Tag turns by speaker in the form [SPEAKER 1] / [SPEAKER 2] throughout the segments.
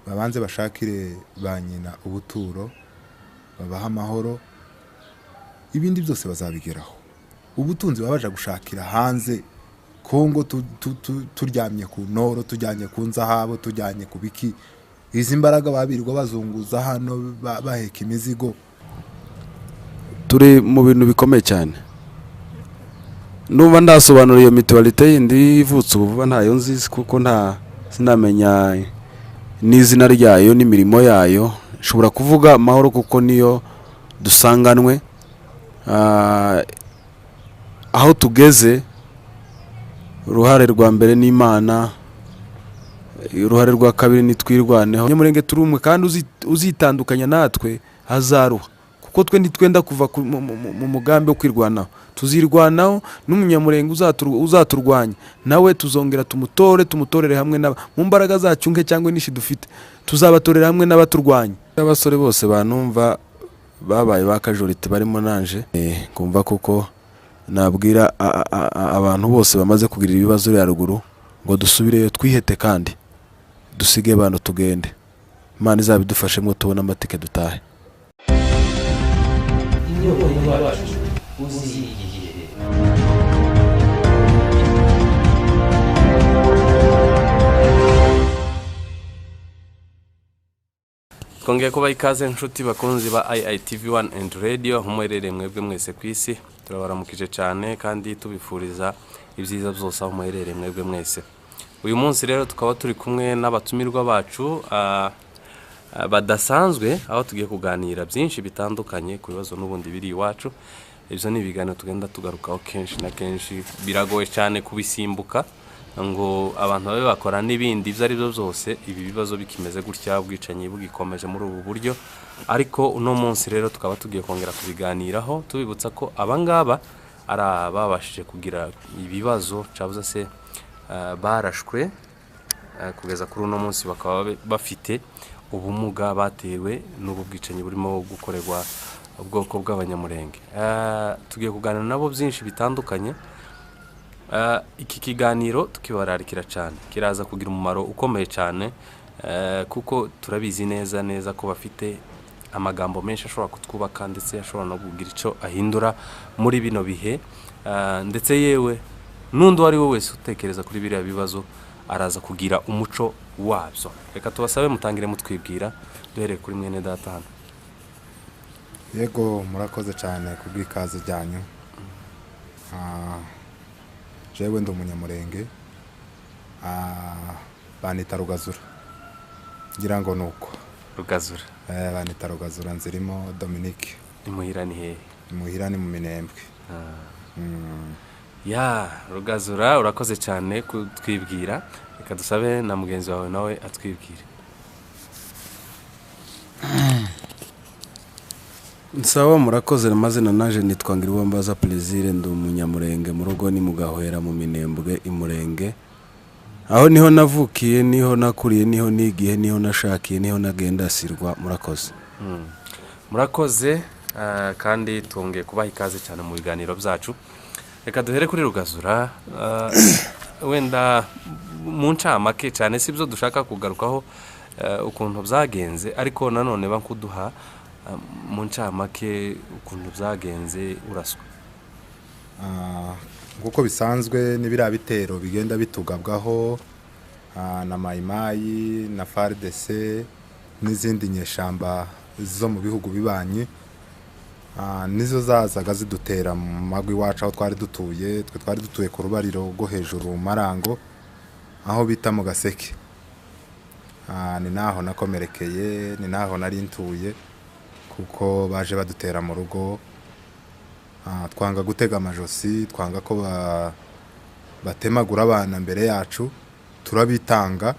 [SPEAKER 1] Babanze bashakire ba nyina ubuturo, babaha amahoro, ibindi byose bazabigeraho. Ubutunzi baba baja gushakira hanze Kongo, turyamye ku noro, tujyanye ku nzahabo, tujyanye ku biki. Izi mbaraga babirirwa bazunguza hano baheka imizigo.
[SPEAKER 2] Turi mu bintu bikomeye cyane. Ndumva ndasobanura iyo mutualité yindi ivutse ubu vuba ntayo nzi, kuko nta sinamenya n'izina ryayo n'imirimo yayo. Nshobora kuvuga amahoro kuko niyo dusanganwe. Aho tugeze, uruhare rwa mbere ni Imana, uruhare rwa kabiri ni Twirwaneho. Nyamurenge turi umwe, kandi uzitandukanya natwe azaruha, kuko twe ntitwenda kuva mu mugambi wo kwirwanaho. Tuzirwanaho, n'umunyamurenge uzaturwanya nawe tuzongera tumutore, tumutorere hamwe n'aba mu mbaraga zacu nke cyangwa nishi dufite, tuzabatorera hamwe n'abaturwanya. Abasore bose banumva babaye ba kajorite barimo nanje, kumva kuko nabwira abantu bose bamaze kugira ibibazo uri haruguru ngo dusubireyo twihete, kandi dusige abantu tugende. Imana izabidufashemo tubone amatike dutahe.
[SPEAKER 3] Inyota yacu uziye igihe.
[SPEAKER 4] Twongeye kubaha ikaze, inshuti bakunzi ba IITV 1 and Radio, aho muherereye mwebwe mwese ku isi. Turabaramukije cyane kandi tubifuriza ibyiza byose aho muherereye mwebwe mwese. Uyu munsi rero tukaba turi kumwe n'abatumirwa bacu badasanzwe, aho tugiye kuganira byinshi bitandukanye ku bibazo n'ubundi biri iwacu. Ibyo ni ibiganiro tugenda tugarukaho kenshi na kenshi, biragoye cyane kubisimbuka ngo abantu babe bakora n'ibindi ibyo ari byo byose, ibi bibazo bikimeze gutya, ubwicanyi bugikomeje muri ubu buryo. Ariko uno munsi rero tukaba tugiye kongera kubiganiraho, tubibutsa ko abangaba ari ababashije kugira ibibazo cyangwa se barashwe, kugeza kuri uno munsi bakaba bafite ubumuga batewe n'ubu bwicanyi burimo gukorerwa ubwoko bw'Abanyamurenge. Tugiye kuganira nabo byinshi bitandukanye. Iki kiganiro tukibararikira cyane, kiraza kugira umumaro ukomeye cyane, kuko turabizi neza neza ko bafite amagambo menshi ashobora kutwubaka, ndetse ashobora no kugira icyo ahindura muri bino bihe. Ndetse yewe n'undi uwo ari we wese utekereza kuri biriya bibazo araza kugira umuco wabyo. Reka tubasabe mutangire mutwibwira, duhereye kuri mwene data hano.
[SPEAKER 1] Yego, murakoze cyane kubw'ikaze ryanyu. Jewe ndi umunyamurenge, banita Rugazura, ngira ngo nuko
[SPEAKER 4] Rugazura.
[SPEAKER 1] Banita Rugazura Nzirimo Dominique.
[SPEAKER 4] Imuhira ni hehe?
[SPEAKER 1] Imuhira ni mu Minembwe.
[SPEAKER 4] Ya Rugazura, urakoze cyane kutwibwira. Reka dusabe na mugenzi wawe nawe atwibwire.
[SPEAKER 2] Nsawa, murakoze. Amazina naje nitwa Ngiriwambaza Plaisir, ndi umunyamurenge, mu rugo ni mugahwera mu Minembwe imurenge. Aho niho navukiye, niho nakuriye, niho nigiye, niho nashakiye, niho nagenda sirwa. Murakoze.
[SPEAKER 4] Murakoze, kandi twongeye kubaha ikaze cyane mu biganiro byacu. Reka duhere kuri Rugazura, wenda mu ncamake cyane si byo dushaka kugarukaho, ukuntu byagenze, ariko nanone bakuduha mu ncamake ukuntu byagenze uraswa.
[SPEAKER 1] Nk'uko bisanzwe ni biriya bitero bigenda bitugabwaho na Mayimayi na FARDC n'izindi nyeshamba zo mu bihugu bibanyi, nizo zazaga zidutera mu mago iwacu aho twari dutuye. Twe twari dutuye ku rubariro rwo hejuru mu Marango, aho bita mu Gaseke. Ni naho nakomerekeye, ni naho nari ntuye, kuko baje badutera mu rugo. Twanga gutega amajosi, twanga ko batemagura abana mbere yacu, turabitanga.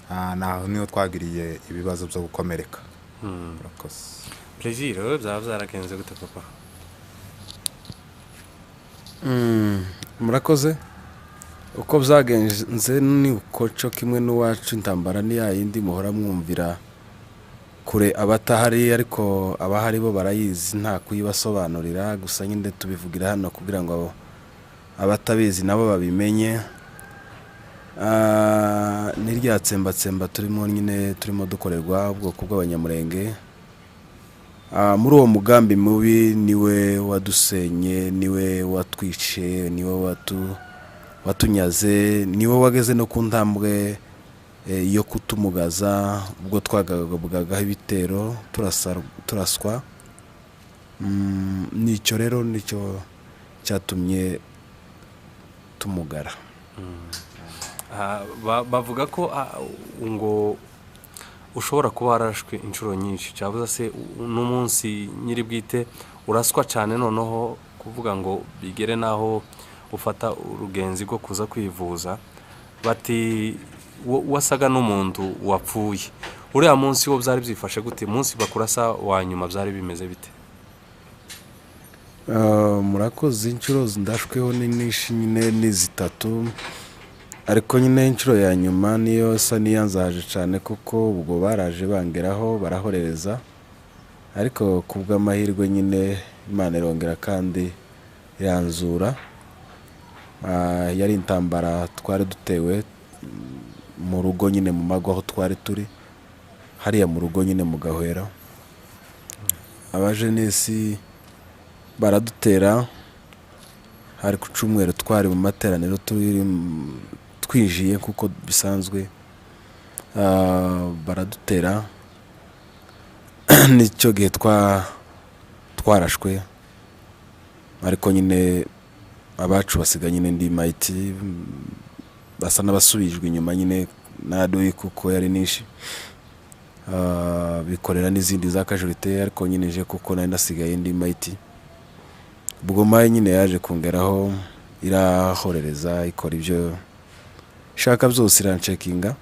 [SPEAKER 1] Naho niho twagiriye ibibazo byo gukomereka. Murakoze.
[SPEAKER 4] Plaisir, byaba byaragenze gute papa?
[SPEAKER 2] Murakoze. Uko byagenze ni uko cyo kimwe n'uwacu, intambara ni yayindi muhora mwumvira kure abatahari, ariko abahari bo barayizi, nta kuyibasobanurira. Gusa nyine tubivugira hano kugira ngo abatabizi nabo babimenye. Ni rya tsembatsemba turimo nyine, turimo dukorerwa ubwoko bw'Abanyamurenge. Muri uwo mugambi mubi niwe wadusenye, niwe watwice, niwe watunyaze, niwe wageze no ku ntambwe yo kutumugaza ubwo twagabwagaho ibitero turaswa. Nicyo rero nicyo cyatumye tumugara.
[SPEAKER 4] Bavuga ko ngo ushobora kuba wararashwe inshuro nyinshi, cyabuze se n'umunsi nyiri bwite uraswa cyane, noneho kuvuga ngo bigere n'aho ufata urugenzi rwo kuza kwivuza, bati wasaga n'umuntu wapfuye. Uriya munsi wo byari byifashe gute? Munsi bakurasa wa nyuma byari bimeze bite?
[SPEAKER 2] Murakoze. Inshuro ndashweho ni nyinshi nyine, ni zitatu, ariko nyine inshuro ya nyuma niyo sa n'iyanzahaje cyane, kuko ubwo baraje bangeraho barahorereza, ariko ku bw'amahirwe nyine Imana irongera kandi iranzura. Yari intambara twari dutewe mu rugo nyine, mu mago aho twari turi hariya mu rugo nyine mu Gahwera. Abajenesi baradutera, hari ku cyumweru, twari mu materaniro turi twinjiye kuko bisanzwe. Baradutera, nicyo gihe twarashwe, ariko nyine abacu basiga nyine ndi mayiti, basa n'abasubijwe inyuma nyine n'aduyi kuko yari nishi. Bikorera n'izindi za casualty, ariko nyine je kuko nari nasigaye ndi mayiti, ubwo mayi nyine yaje kongeraho irahorereza, ikora ibyo ishaka byose, irancekinga,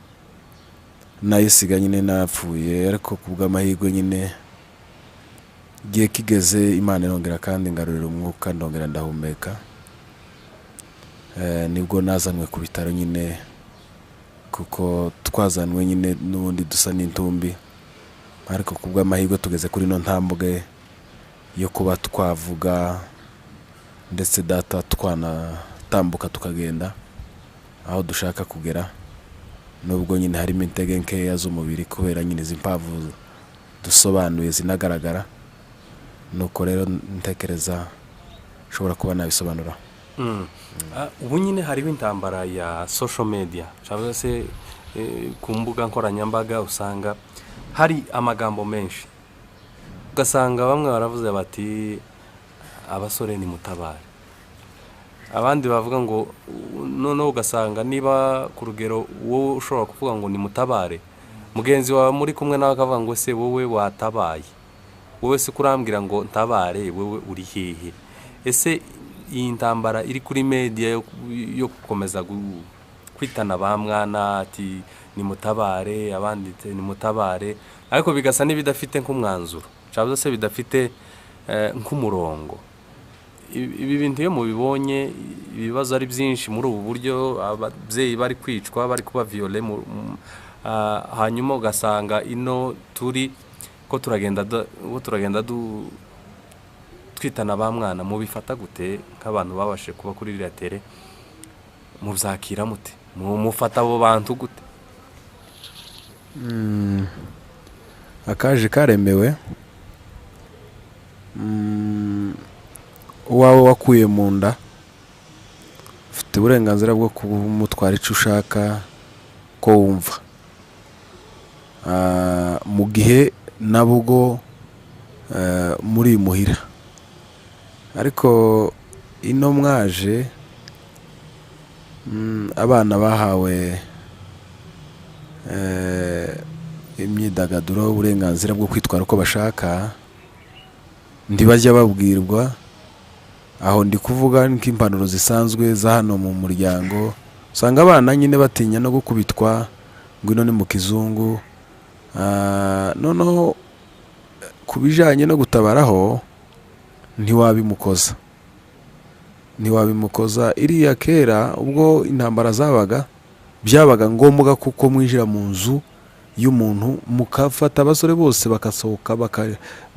[SPEAKER 2] nayo isiga nyine napfuye. Ariko ku bw'amahirwe nyine igihe kigeze Imana irongera kandi ngarurira umwuka, ndongera ndahumeka. Nibwo nazanwe ku bitaro nyine, kuko twazanwe nyine n'ubundi dusa n'intumbi, ariko ku bw'amahirwe tugeze kuri ino ntambwe yo kuba twavuga, ndetse data twanatambuka tukagenda aho dushaka kugera, nubwo nyine harimo intege nkeya z'umubiri kubera nyine izi mpavu dusobanuye zinagaragara. Nuko rero ntekereza nshobora kuba nabisobanura.
[SPEAKER 4] Ubu nyine hariho intambara ya social media, cyangwa se ku mbuga nkoranyambaga usanga hari amagambo menshi, ugasanga bamwe baravuze bati abasore ni mutabare, abandi bavuga ngo noneho ugasanga niba ku rugero wowe ushobora kuvuga ngo ni mutabare, mugenzi wawe muri kumwe nawe akavuga ngo se wowe watabaye, wowe se kurambwira ngo ntabare, wowe uri hehe? Ese iyi ntambara iri kuri media yo gukomeza kwitana ba mwana ati ni mutabare, abandi ati ni mutabare, ariko bigasa n'ibidafite nk'umwanzuro cyangwa se bidafite nk'umurongo. Ibi bintu iyo mubibonye, ibibazo ari byinshi muri ubu buryo, ababyeyi bari kwicwa, bari kuba violé, hanyuma ugasanga ino turi ko turagenda ko turagenda twitana ba mwana, mubifata gute nk'abantu babashije kuba kuri iriya terrain? Mubyakira mute? Mufata abo bantu gute?
[SPEAKER 2] Akaje karemewe. Uwawe wakuye mu nda ufite uburenganzira bwo kumutwara icyo ushaka ko wumva. Mu gihe nabwo muri muhira, ariko ino mwaje abana bahawe imyidagaduro, uburenganzira bwo kwitwara uko bashaka, ntibajya babwirwa. Aho ndi kuvuga nk'impanuro zisanzwe za hano mu muryango, usanga abana nyine batinya no gukubitwa ngo ino ni mu kizungu. Noneho ku bijyanye no gutabaraho ntiwabimukoza, ntiwabimukoza. Iriya kera ubwo intambara zabaga, byabaga ngombwa kuko mwinjira mu nzu y'umuntu mukafata abasore bose bakasohoka,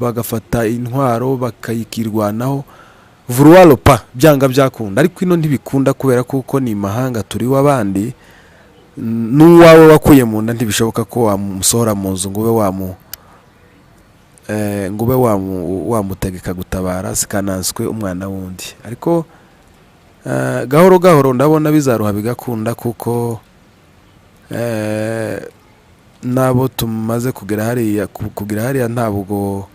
[SPEAKER 2] bagafata intwaro bakayikirwanaho vouloir pa, byanga byakunda. Ariko ino ntibikunda kubera kuko ni imahanga turi w'abandi. N'uwawe wakuye mu nda ntibishoboka ko wamusohora mu nzu ngo ube wamu ngo ube wamutegeka gutabara, sikananswe umwana wundi. Ariko gahoro gahoro ndabona bizaruha bigakunda, kuko n'abo tumaze kugera hariya, kugera hariya ntabwo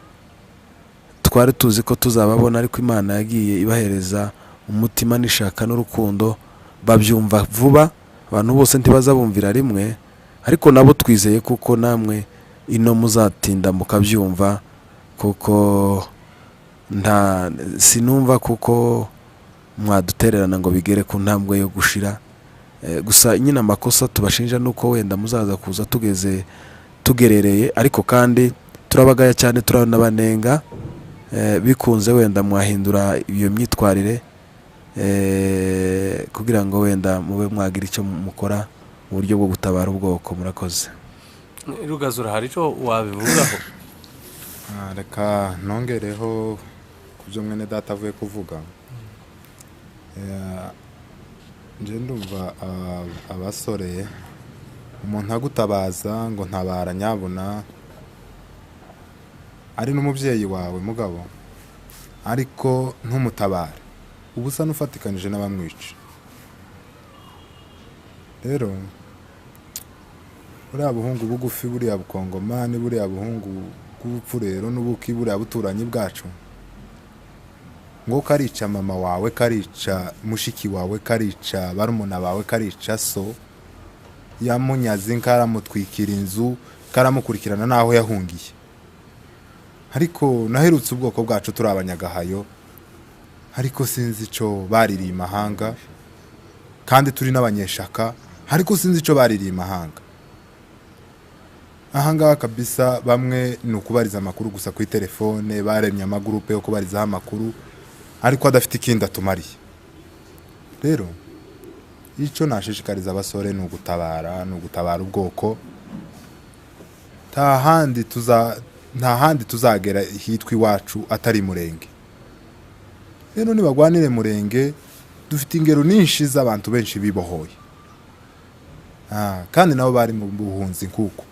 [SPEAKER 2] twari tuzi ko tuzababona, ariko Imana yagiye ibahereza umutima n'ishaka n'urukundo, babyumva vuba. Abantu bose ntibazabumvira rimwe, ariko nabo twizeye kuko namwe ino muzatinda mukabyumva, kuko nta sinumva kuko mwadutererana ngo bigere ku ntambwe yo gushira. Gusa nyine amakosa tubashinja nuko wenda muzaza kuza tugeze tugerereye, ariko kandi turabagaya cyane, turanabanenga. Bikunze wenda mwahindura iyo myitwarire, kugira ngo wenda mube mwagira icyo mukora mu buryo bwo gutabara ubwoko. Murakoze.
[SPEAKER 4] Rugazura, hari icyo wabivugaho?
[SPEAKER 1] Reka nongereho ku byo mwene data avuye kuvuga. Nje ndumva abasore, umuntu agutabaza ngo ntabara nyabuna, ari n'umubyeyi wawe mugabo, ariko ntumutabare, uba usa n'ufatikanije n'abamwica. Rero buriya buhungu bugufi, buriya bukongomani, buriya buhungu bw'ubupfurero n'ubuki, buriya buturanyi bwacu, ngo karica mama wawe, karica mushiki wawe, karica barumuna bawe, karica so, yamunyaze, karamutwikira inzu, karamukurikirana n'aho yahungiye. Ariko naherutse ubwoko bwacu turi abanyagahayo, ariko sinzi ico baririye imahanga, kandi turi n'abanyeshaka, ariko sinzi ico baririye imahanga. Ahangaha kabisa bamwe ni ukubariza amakuru gusa kuri telefone, baremye amagurupe yo kubarizaho amakuru, ariko adafite ikindi atumariye. Rero icyo nashishikariza abasore ni ugutabara, ni ugutabara ubwoko. Nta handi tuzagera hitwa iwacu atari Murenge. Rero nibagwanire Murenge, dufite ingero nyinshi z'abantu benshi bibohoye, kandi nabo bari mu buhunzi nkuko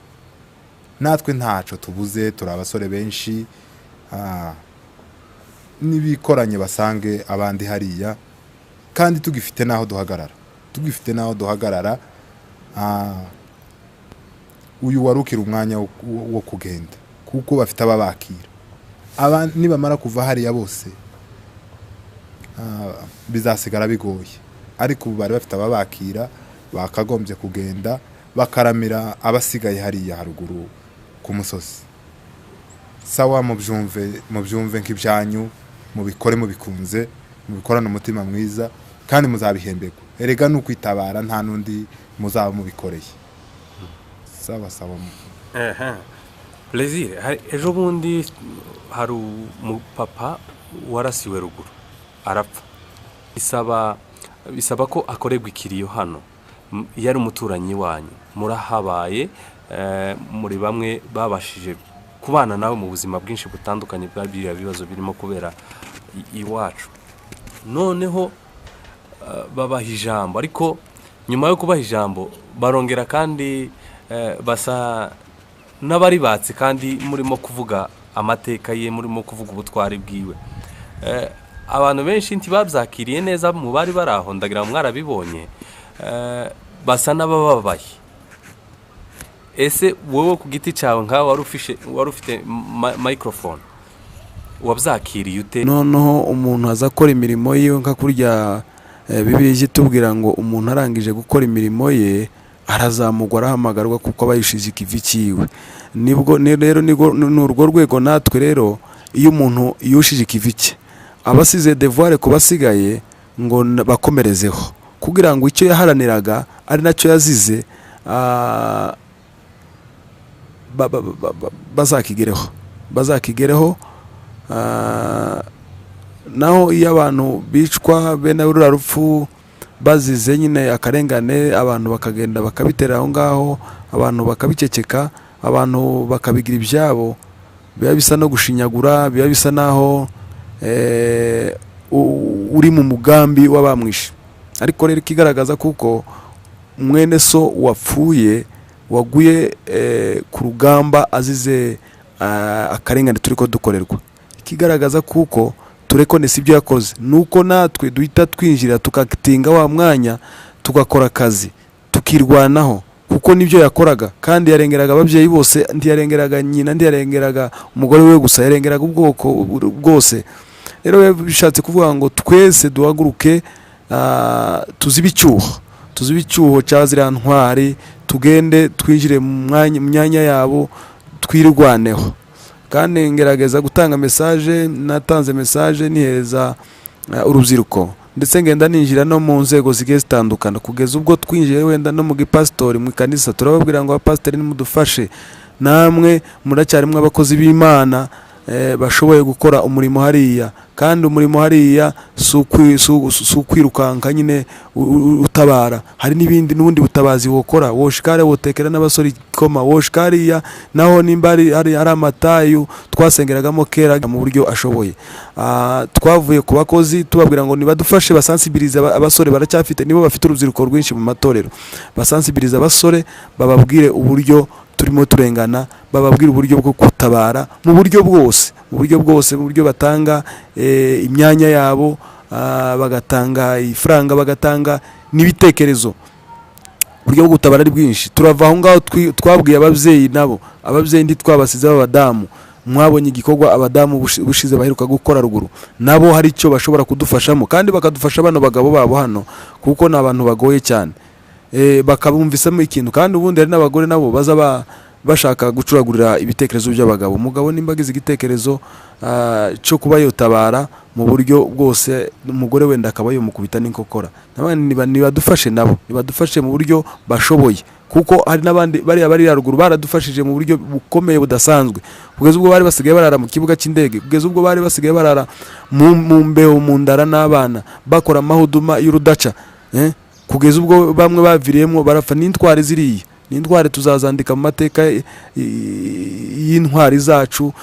[SPEAKER 1] natwe ntaco tubuze, turi abasore benshi. Nibikoranye basange abandi hariya, kandi tugifite naho duhagarara, tugifite naho duhagarara. Uyu warukira umwanya wo kugenda, kuko bafite ababakira. Aba nibamara kuva hariya bose, bizasigara bigoye, ariko ubu bari bafite ababakira, bakagombye kugenda bakaramira abasigaye hariya haruguru ku musozi. Sawa, mubyumve, mubyumve nk'ibyanyu, mubikore mubikunze, mubikorane umutima mwiza, kandi muzabihemberwa. Erega ni ukwitabara, nta n'undi muzaba mubikoreye. Sawa sawa.
[SPEAKER 4] Plaisir, ejo bundi hari umupapa warasiwe ruguru arapfa, bisaba ko akorerwa ikiriyo hano. Yari umuturanyi wanyu, murahabaye, muri bamwe babashije kubana nawe mu buzima bwinshi butandukanye bwa biriya bibazo birimo kubera iwacu. Noneho babaha ijambo, ariko nyuma yo kubaha ijambo barongera kandi basa n'abari batse, kandi murimo kuvuga amateka ye, murimo kuvuga ubutwari bwiwe. Abantu benshi ntibabyakiriye neza mu bari bari aho, ndagira ngo mwarabibonye, basa n'abababaye. Ese wowe ku giti cyawe, nkawe wari ufite microphone, wabyakiriye ute?
[SPEAKER 2] Noneho umuntu aza akora imirimo yiwe nka kurya, Bibiliya itubwira ngo umuntu arangije gukora imirimo ye arazamugwa, arahamagarwa, kuko aba yishize ikivi cyiwe. Nibwo rero ni urwo rwego natwe rero, iyo umuntu yushije ikivi cye aba asize devoir ku basigaye ngo bakomerezeho, kugira ngo icyo yaharaniraga ari nacyo yazize, bazakigereho, bazakigereho. Naho iyo abantu bicwa bene ruriya rupfu bazize nyine akarengane, abantu bakagenda bakabitera aho ngaho, abantu bakabiceceka, abantu bakabigira ibyabo, biba bisa no gushinyagura, biba bisa naho uri mu mugambi w'abamwishe. Ariko rero ikigaragaza kuko Mwene so wapfuye, waguye ku rugamba azize akarengane turi ko dukorerwa, ikigaragaza kuko turekonesa ibyo yakoze nuko natwe duhita twinjira tukatinga wa mwanya, tugakora akazi, tukirwanaho, kuko nibyo yakoraga. Kandi yarengeraga ababyeyi bose, ntiyarengeraga nyina, ntiyarengeraga umugore we gusa, yarengeraga ubwoko bwose. Rero bishatse kuvuga ngo twese duhaguruke, tuzibe icyuho, tuzibe icyuho cya ziriya ntwari, tugende twinjire mu myanya yabo, twirwaneho. Kandi ngerageza gutanga message, natanze message nihereza urubyiruko, ndetse ngenda ninjira no mu nzego zigiye zitandukana, kugeza ubwo twinjiye wenda no mu gipasitori, mu ikanisa, turababwira ngo abapasitori nimudufashe, namwe muracyarimo abakozi b'Imana bashoboye gukora umurimo hariya. Kandi umurimo hariya si ukwirukanka nyine utabara, hari n'ibindi n'ubundi butabazi wokora. Woshikare wotekera n'abasore ikoma, woshikariya naho nimba ari amatayu twasengeragamo kera mu buryo ashoboye. Twavuye ku bakozi tubabwira ngo nibadufashe basansibirize abasore, baracyafite nibo bafite urubyiruko rwinshi mu matorero, basansibirize abasore, bababwire uburyo turimo turengana, bababwira uburyo bwo gutabara mu buryo bwose, mu buryo bwose, mu buryo batanga imyanya yabo, bagatanga ifaranga, bagatanga n'ibitekerezo. Uburyo bwo gutabara ari bwinshi. Turava aho ngaho twabwiye ababyeyi nabo, ababyeyi ntitwabasize b'abadamu, mwabonye igikorwa abadamu bushize baheruka gukora ruguru, nabo hari icyo bashobora kudufashamo, kandi bakadufasha bano bagabo babo hano, kuko ni abantu bagoye cyane, bakabumvisamo ikintu. Kandi ubundi hari n'abagore nabo baza bashaka gucuragurira ibitekerezo by'abagabo. Umugabo nimba agize igitekerezo cyo kuba yotabara mu buryo bwose, umugore wenda akaba yomukubita n'inkokora. Nibadufashe nabo, nibadufashe mu buryo bashoboye, kuko hari n'abandi bariya bari haruguru baradufashije mu buryo bukomeye budasanzwe, kugeza ubwo bari basigaye barara mu kibuga cy'indege, kugeza ubwo bari basigaye barara mu mbeho, mu ndara n'abana, bakora amahuduma y'urudaca, kugeza ubwo bamwe baviriyemo barapfa. N'intwari ziriya n'intwari tuzazandika mu mateka y'intwari zacu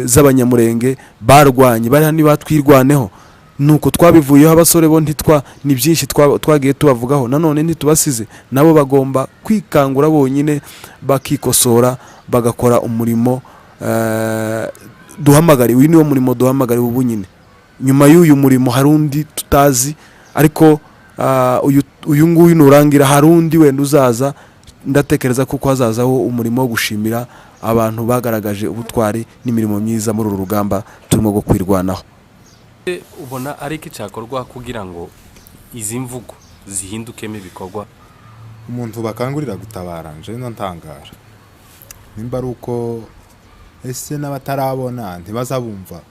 [SPEAKER 2] z'abanyamurenge barwanye, bari hano batwirwaneho. Nuko twabivuyeho abasore bo ntitwa, ni byinshi twagiye tubavugaho, nanone ntitubasize, nabo bagomba kwikangura bonyine, bakikosora, bagakora umurimo duhamagariwe. Uyu niwo murimo duhamagariwe ubu nyine. Nyuma y'uyu murimo hari undi tutazi, ariko uyu nguyu nurangira hari undi wenda uzaza. Ndatekereza kuko hazazaho umurimo wo gushimira abantu bagaragaje ubutwari n'imirimo myiza muri uru rugamba turimo rwo kwirwanaho.
[SPEAKER 4] Ubona ari iki cyakorwa kugira ngo izi mvugo zihindukemo ibikorwa?
[SPEAKER 1] Umuntu bakangurira gutabara nje ntangara nimba ari uko ese n'abatarabona ntibazabumva,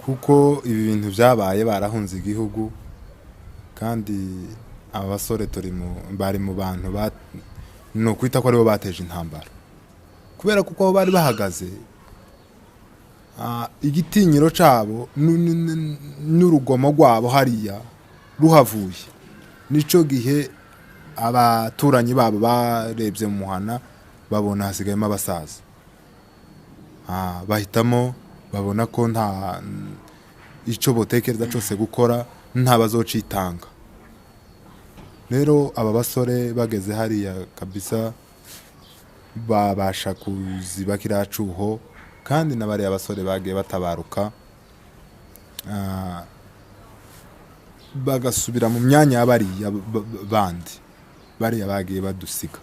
[SPEAKER 1] kuko ibi bintu byabaye barahunze igihugu, kandi aba basore bari mu bantu no kwita ko aribo bateje intambara, kubera kuko aho bari bahagaze igitinyiro cabo n'urugomo rwabo hariya ruhavuye, nico gihe abaturanyi babo barebye mu muhana babona hasigayemo abasaza, bahitamo babona ko nta icyo botekereza cyose gukora, nta bazocitanga. Rero aba basore bageze hariya kabisa babasha kuziba kiracuho, kandi n'abariya basore bagiye batabaruka bagasubira mu myanya y'abariya bandi bariya bagiye badusiga.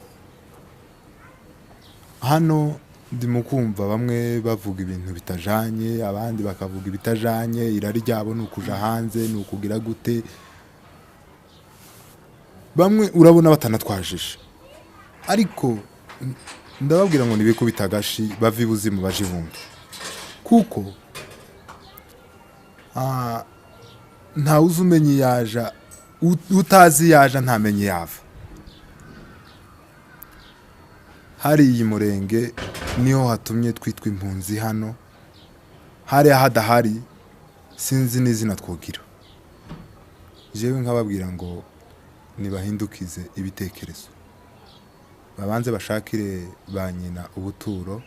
[SPEAKER 1] Hano ndimo kumva bamwe bavuga ibintu bitajanye, abandi bakavuga ibitajanye, irari ryabo ni ukuja hanze, ni ukugira gute, bamwe urabona batanatwajije, ariko ndababwira ngo nibikubita agashi bave ibuzimu baje ibundi, kuko nta uzi umenye yaja, utazi yaja ntamenye yava. Hari iyi murenge niho hatumye twitwa impunzi hano, hari hadahari sinzi n'izina twogira. Jewe nkababwira ngo nibahindukize ibitekerezo, babanze bashakire ba nyina ubuturo,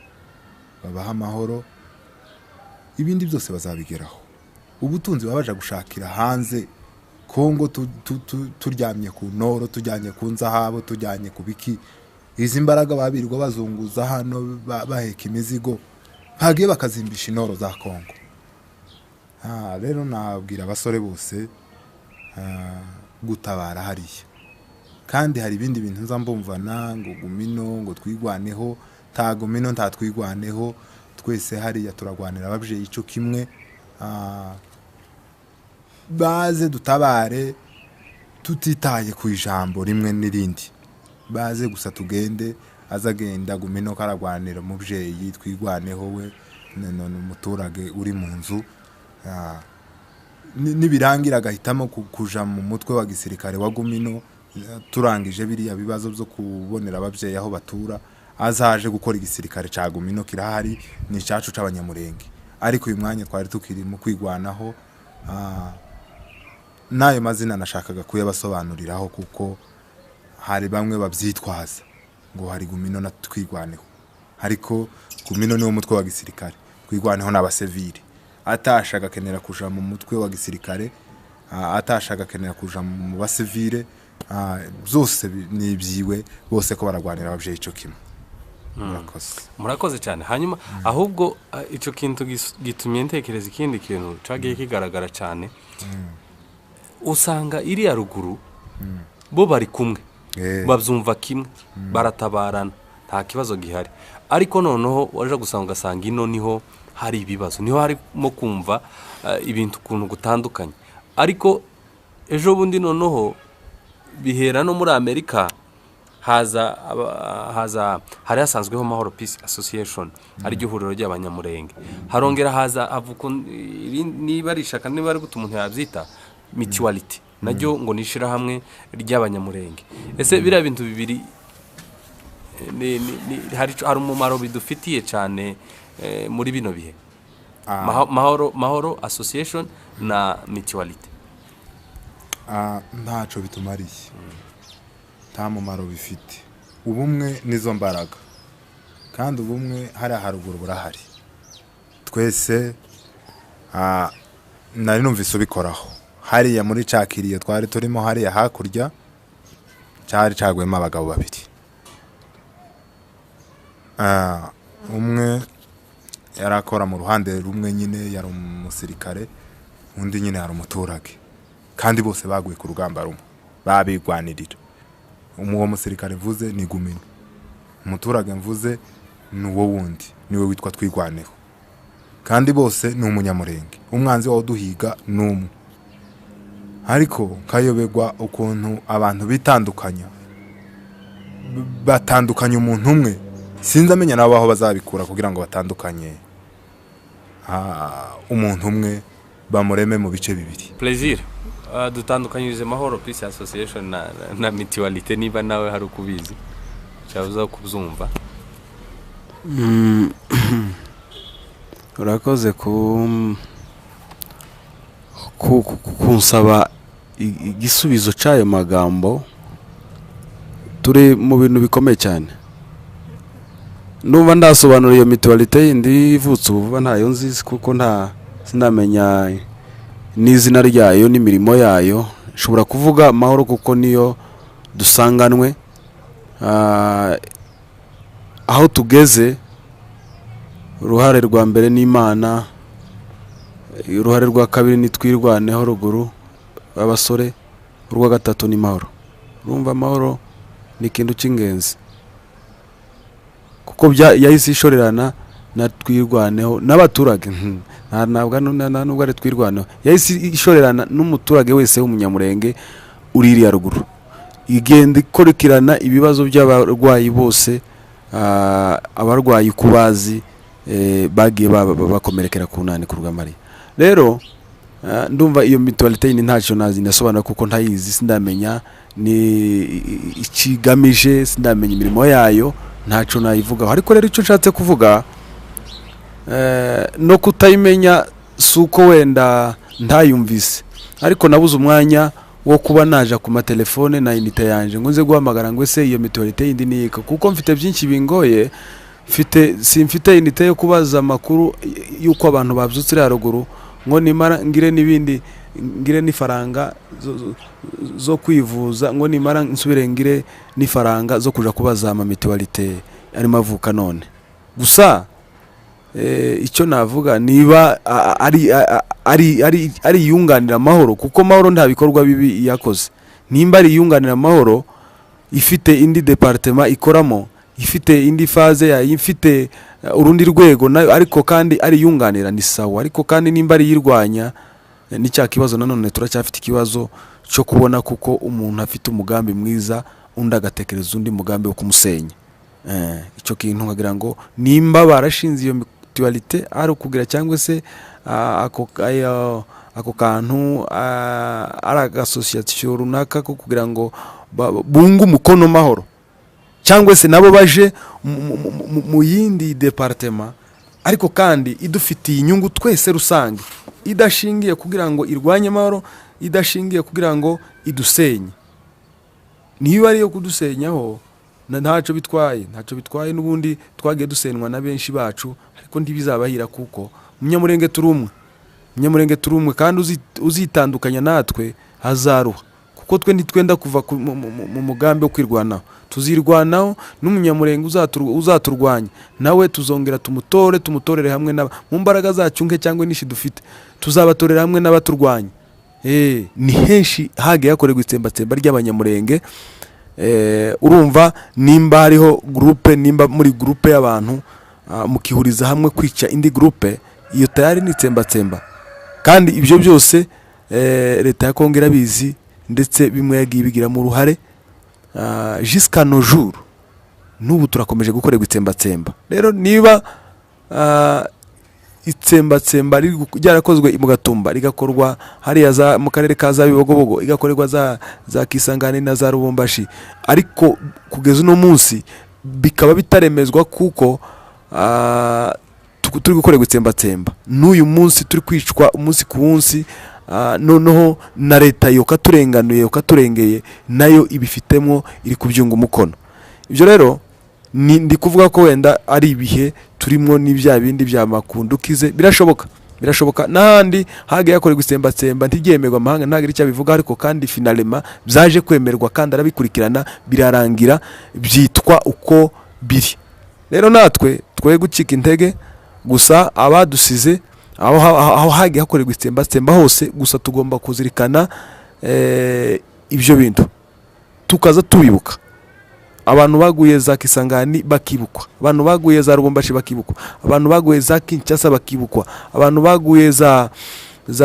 [SPEAKER 1] babaha amahoro, ibindi byose bazabigeraho. Ubutunzi babaje gushakira hanze Kongo turyamye ku ntoro, tujyanye ku nzahabo, tujyanye ku biki. Izi mbaraga babirirwa bazunguza hano baheka imizigo, bagiye bakazimbisha intoro za Kongo. Rero nabwira abasore bose gutabara hariya. Kandi hari ibindi bintu nza mbumvana ngo Gumino, ngo Twigwaneho. Nta Gumino, nta Twigwaneho, twese hariya turagwanira ababyeyi ico kimwe. Baze dutabare tutitaye ku ijambo rimwe n'irindi, baze gusa tugende. Azagenda Gumino karagwanira umubyeyi, Twigwaneho we ni umuturage uri mu nzu. Nibirangira agahitamo kuja mu mutwe wa gisirikare wa Gumino, turangije biriya bibazo byo kubonera ababyeyi aho batura, azaje gukora igisirikare ca Gumino. Kirahari, ni icacu c'Abanyamurenge. Ariko uyu mwanya twari tukiri mu kwigwanaho. N'ayo mazina nashakaga kuyabasobanuriraho, kuko hari bamwe babyitwaza ngo hari Gumino na Twigwaneho, ariko Gumino niwo mutwe wa gisirikare, Twigwaneho n'abasivili. Atasha agakenera kuja mu mutwe wa gisirikare, atasha agakenera kuja mu basivile, byose ni ibyiwe. Bose ko baragwanira ababyeyi ico kimwe. Murakoze.
[SPEAKER 4] Murakoze cyane. Hanyuma ahubwo ico kintu gitumye ntekereza ikindi kintu cagiye kigaragara cyane. Usanga iriya ruguru bo bari kumwe, babyumva kimwe, baratabarana, nta kibazo gihari. Ariko noneho waje gusanga, ugasanga ino niho hari ibibazo, niho harimo kumva ibintu ukuntu gutandukanye. Ariko ejo bundi noneho bihera no muri Amerika, haza hari hasanzweho Mahoro Peace Association, ariryo huriro ry'Abanyamurenge. Harongera haza havuka niba ari ishaka, niba ari gute umuntu yabyita, Mutuality, naryo ngo ni ishyirahamwe ry'Abanyamurenge. Ese biriya bintu bibiri hari umumaro bidufitiye cyane muri bino bihe? Mahoro Association na Mutuality.
[SPEAKER 1] Ntaco bitumariye, nta mumaro bifite. Ubumwe nizo mbaraga, kandi ubumwe hariya haruguru burahari twese. Nari numvise ubikoraho hariya muri ca kiriyo twari turimo hariya hakurya, cyari cagwemo abagabo babiri. Umwe yari akora mu ruhande rumwe nyine, yari umusirikare, undi nyine yari umuturage, kandi bose baguye ku rugamba rumwe babigwanirira. Uwo musirikare mvuze ni Gumino, umuturage mvuze ni uwo wundi, niwe witwa Twigwaneho, kandi bose ni Umunyamurenge. Umwanzi wawe uduhiga ni umwe. Ariko kayoberwa ukuntu abantu bitandukanya, batandukanya umuntu umwe. Sinzi amenya nabo aho bazabikura kugira ngo batandukanye umuntu umwe, bamureme mu bice bibiri.
[SPEAKER 4] Plaisir, dutandukanyirize Mahoro Peace Association na Mutuality, niba nawe hari uko ubizi cyabuza kubyumva.
[SPEAKER 2] Urakoze kunsaba igisubizo cy'ayo magambo. Turi mu bintu bikomeye cyane. Ndumva ndasobanura iyo mutualité yindi ivutse ubu vuba, ntayo nzi, kuko nta sinamenya n'izina ryayo n'imirimo yayo. Nshobora kuvuga Mahoro kuko niyo dusanganwe. Aho tugeze, uruhare rwa mbere ni Imana, uruhare rwa kabiri ni Twirwaneho ruguru abasore, urwa gatatu ni Mahoro. Urumva Amahoro ni ikintu cy'ingenzi, kuko yahise ishorerana na Twirwaneho n'abaturage. Ntabwo nta nubwo ari Twirwaneho, yahise ishorerana n'umuturage wese w'Umunyamurenge uri iriya ruguru, igenda ikurikirana ibibazo by'abarwayi bose, abarwayi kubazi bagiye bakomerekera ku nani ku rugamba. Rero ndumva iyo mutualité ni ntacyo nazi nasobanura, kuko ntayizi, sindamenya ni ikigamije, sindamenya imirimo yayo, ntacyo nayivugaho. Ariko rero icyo nshatse kuvuga, no kutayimenya si uko wenda ntayumvise, ariko nabuze umwanya wo kuba naja ku matelefone na unité yanje ngo nze guhamagara ngo ese iyo mutualité yindi ni ika, kuko mfite byinshi bingoye. Mfite simfite unité yo kubaza amakuru y'uko abantu babyutse iriya ruguru, ngo nimara ngire n'ibindi. ngire n'ifaranga zo kwivuza, ngo nimara nsubire ngire n'ifaranga zo kuja kubaza ama mutualité arimo avuka none. Gusa icyo navuga, niba ari iyunganira amahoro, kuko Mahoro nta bikorwa bibi yakoze, nimba ari iyunganira amahoro ifite indi département ikoramo, ifite indi phase yayo, ifite urundi rwego nayo, ariko kandi ari iyunganira, ni sawa. Ariko kandi nimba ari iyirwanya, ni cya kibazo nanone turacyafite ikibazo cyo kubona, kuko umuntu afite umugambi mwiza, undi agatekereza undi mugambi wo kumusenya. Icyo kintu nkagira ngo nimba barashinze iyo mutualité ari ukugira, cyangwa se ako kantu ari agasosiyasiyo runaka ko kugira ngo bunge umukono mahoro, cyangwa se nabo baje mu yindi département, ariko kandi idufitiye inyungu twese rusange, idashingiye kugira ngo irwanye amahoro, idashingiye kugira ngo idusenye. Niba ari iyo kudusenyaho, ntacyo bitwaye, ntacyo bitwaye. N'ubundi twagiye dusenywa na benshi bacu, ariko ntibizabahira, kuko Umunyamurenge turi umwe, Umunyamurenge turi umwe, kandi uzitandukanya natwe azaruha, kuko twe ntitwenda kuva mu mugambi wo kwirwanaho. Tuzirwanaho, n'Umunyamurenge uzaturwanya nawe tuzongera tumutore, tumutorere hamwe n'aba mu mbaraga zacu nke cyangwa nishi dufite, tuzabatorera hamwe n'abaturwanya. Ni henshi hagiye hakorerwa itsembatsemba ry'Abanyamurenge. Urumva nimba hariho groupe, nimba muri groupe y'abantu mukihuriza hamwe kwica indi groupe, iyo tayari ni itsembatsemba. Kandi ibyo byose leta ya Kongo irabizi, ndetse bimwe yagiye ibigiramo uruhare jusqu'à nos jours. N'ubu turakomeje gukorerwa itsembatsemba. Rero niba itsembatsemba ryarakozwe mu Gatumba, rigakorwa hariya za mu karere ka za Bibogobogo, igakorerwa za Kisangani na za Rubumbashi, ariko kugeza uno munsi bikaba bitaremezwa, kuko turi gukorerwa itsembatsemba n'uyu munsi, turi kwicwa umunsi ku munsi, noneho na leta yoka turenganuye, yoka turengeye, nayo ibifitemo, iri kubyunga umukono. Ibyo rero ni ndi kuvuga ko wenda ari ibihe turimo, n'ibya bindi bya makundukize. Birashoboka, birashoboka n'ahandi hagiye hakorerwa itsembatsemba ntiryemerwa, amahanga ntagire icyo abivuga, ariko kandi finalement byaje kwemerwa, kandi arabikurikirana, birarangira byitwa uko biri. Rero natwe twoye gucika intege. Gusa abadusize aho hagiye hakorerwa itsembatsemba hose, gusa tugomba kuzirikana ibyo bintu, tukaza tubibuka. Abantu baguye za Kisangani bakibukwa, abantu baguye za Rubumbashi bakibukwa, abantu baguye za Kinshasa bakibukwa, abantu baguye za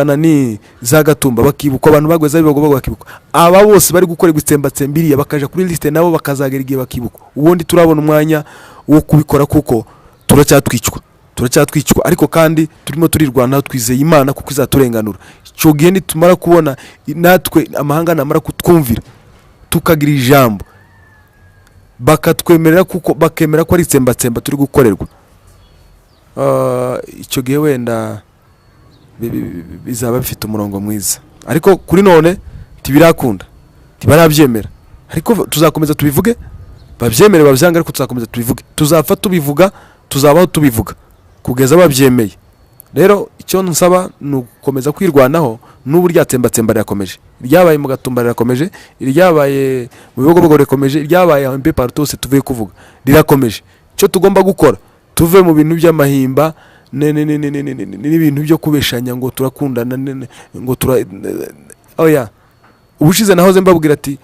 [SPEAKER 2] nani, za Gatumba bakibukwa, abantu baguye za Bibogobogo bakibukwa. Aba bose bari gukorerwa itsembatsemba iriya bakaja kuri liste, nabo bakazagera igihe bakibukwa. Ubundi turabona umwanya wo kubikora, kuko turacyatwicwa, turacyatwicwa, ariko kandi turimo turirwanaho, twizeye Imana kuko izaturenganura. Icyo gihe nitumara kubona natwe amahanga namara kutwumvira, tukagira ijambo, bakatwemerera, kuko bakemera ko ari itsembatsemba turi gukorerwa, icyo gihe wenda bizaba bifite umurongo mwiza. Ariko kuri none ntibirakunda, ntibarabyemera, ariko tuzakomeza tubivuge, babyemere babyanga, ariko tuzakomeza tubivuge, tuzapfa tubivuga, tuzabaho tubivuga kugeza babyemeye. Rero icyo nsaba ni ugukomeza kwirwanaho. N'ubu ryatsembatsemba rirakomeje, iryabaye mu Gatumba rirakomeje, iryabaye mu Bibogobogo rirakomeje, iryabaye aho mpe partout hose tuvuye kuvuga rirakomeje. Icyo tugomba gukora, tuve mu bintu by'amahimba n'ibintu byo kubeshanya ngo turakundana, ngo tura oya. Ubushize nahoze mbabwira ati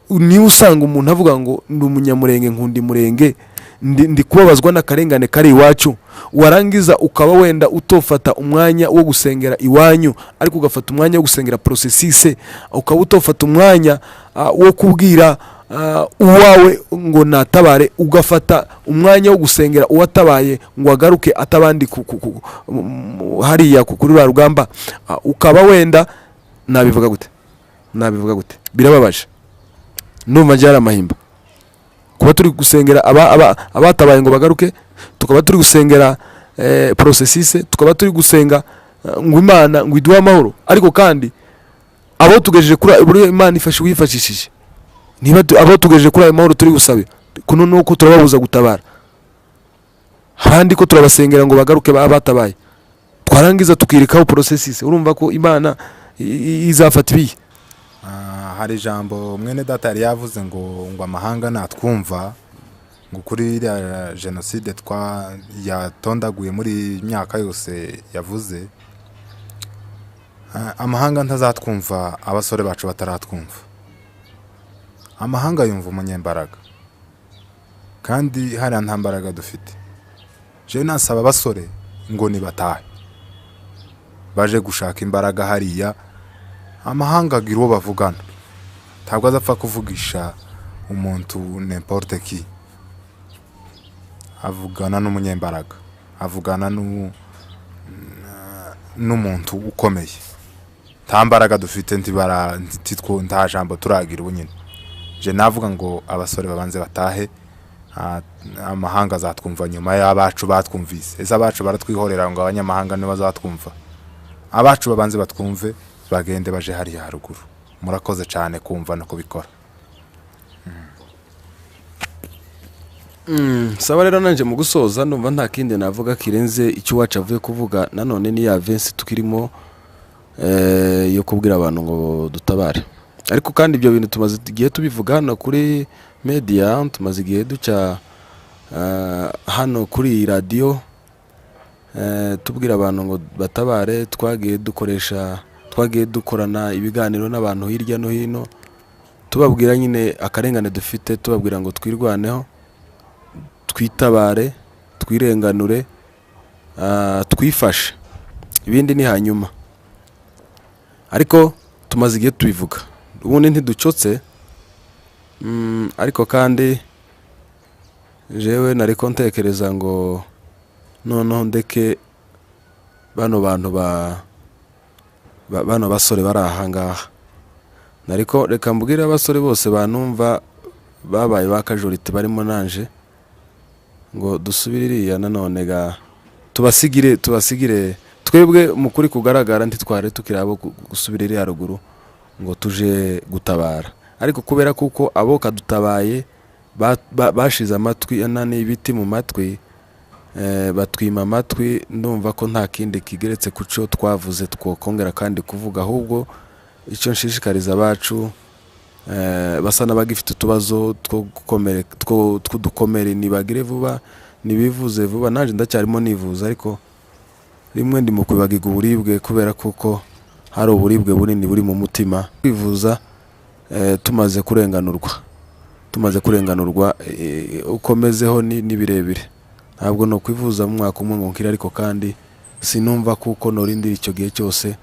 [SPEAKER 2] niba usanga umuntu avuga ngo ndi Umunyamurenge, nkunda Imurenge, ndi kubabazwa n'akarengane kari iwacu, warangiza ukaba wenda utofata umwanya wo gusengera iwanyu, ariko ugafata umwanya wo gusengera processus, ukaba utofata umwanya wo kubwira uwawe ngo natabare, ugafata umwanya wo gusengera uwatabaye ngo agaruke atabandi hariya kuri ruriya rugamba, ukaba wenda nabivuga gute, nabivuga gute? Birababaje, ndumva njye ari amahimba kuba turi gusengera abatabaye ngo bagaruke, tukaba turi gusengera processus, tukaba turi gusenga ngo Imana ngo iduhe amahoro, ariko kandi abo tugejeje kuri buri Imana ifashe wifashishije, niba abo tugejeje kuri ayo mahoro turi gusabe kuno, nuko turababuza gutabara abandi, ko turabasengera ngo bagaruke baba batabaye, twarangiza tukirikaho processus. Urumva ko Imana Izafata ibihe?
[SPEAKER 1] Hari ijambo mwene data yari yavuze ngo amahanga natwumva, ngo kuri iriya jenoside twa yatondaguye muri iyi myaka yose yavuze. Amahanga ntazatwumva abasore bacu bataratwumva. Amahanga yumva umunyembaraga, kandi hariya nta mbaraga dufite. Jewe nasaba abasore ngo nibatahe baje gushaka imbaraga hariya. Amahanga agira uwo bavugana, ntabwo azapfa kuvugisha umuntu n'importe qui. Avugana n'umunyembaraga, avugana n'umuntu ukomeye. Nta mbaraga dufite, ntibara nta jambo turagira ubu nyine. Je navuga ngo abasore babanze batahe. Amahanga azatwumva nyuma y'abacu batwumvise. Ese abacu baratwihorera ngo abanyamahanga nibo bazatwumva? Abacu babanze batwumve, bagende baje hariya haruguru. Murakoze cyane kumva no kubikora.
[SPEAKER 2] Saba rero nanje mu gusoza, ndumva nta kindi navuga kirenze icyo uwacu avuye kuvuga. Nanone ni ya vensi tukirimo yo kubwira abantu ngo dutabare. Ariko kandi ibyo bintu tumaze igihe tubivuga hano kuri media, tumaze igihe duca hano kuri iyi radiyo, tubwira abantu ngo batabare. Twagiye dukoresha, twagiye dukorana ibiganiro n'abantu hirya no hino, tubabwira nyine akarengane dufite, tubabwira ngo twirwaneho, twitabare, twirenganure, twifashe, ibindi ni hanyuma. Ariko tumaze igihe tubivuga, ubundi ntiducotse. Ariko kandi jewe nariko ntekereza ngo noneho ndeke bano bantu bano basore bari aha ngaha. Nariko reka mbwire abasore bose banumva babaye ba kajorite barimo nanje ngo dusubire iriya nanone ga tubasigire twebwe. Mu kuri kugaragara, ntitware tukiri abo gusubira iriya ruguru ngo tuje gutabara. Ariko kubera kuko abo kadutabaye bashize amatwi anani ibiti mu matwi, batwima amatwi, ndumva ko nta kindi kigeretse ku cyo twavuze twokongera kandi kuvuga. Ahubwo icyo nshishikariza abacu basa n'abagifite utubazo tw'udukomere, nibagire vuba, nibivuze vuba. Nanjye ndacyarimo nivuza, ariko rimwe ndi mu kwibagirwa uburibwe, kubera kuko hari uburibwe bunini buri mu mutima. Kwivuza tumaze kurenganurwa, ukomezeho ni birebire. Ntabwo no kwivuza mu mwaka umwe ngo nkire. Ariko kandi sinumva kuko norindira icyo gihe cyose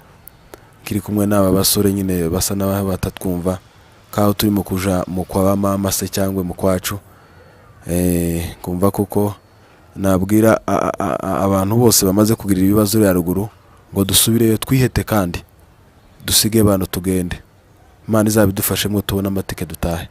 [SPEAKER 2] kiri kumwe n'aba basore nyine basa n'abaho batatwumva, kaho turimo kuja mu kwa ba mama se cyangwa mu kwacu. Kumva kuko nabwira abantu bose bamaze kugira ibibazo uri haruguru ngo dusubireyo, twihete kandi dusige abantu tugende. Imana izabidufashemo tubone amatike dutahe.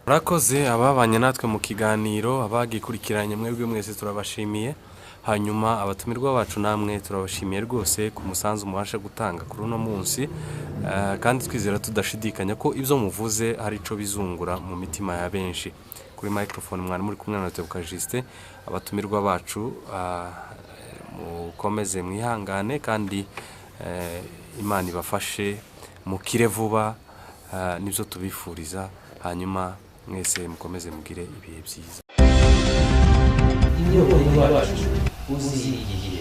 [SPEAKER 4] Murakoze ababanye natwe mu kiganiro, abagikurikiranye, mwebwe mwese turabashimiye. Hanyuma abatumirwa bacu namwe turabashimiye rwose ku musanzu mubasha gutanga kuri uno munsi. Kandi twizera tudashidikanya ko ibyo muvuze hari ico bizungura mu mitima ya benshi. Kuri microphone mwari muri kumwe na Tebuka Justin. Abatumirwa bacu, mukomeze mwihangane kandi Imana ibafashe mukire vuba, nibyo tubifuriza. Hanyuma mwese mukomeze mugire ibihe byiza.
[SPEAKER 3] Inyota y'iwacu, uzira igihe.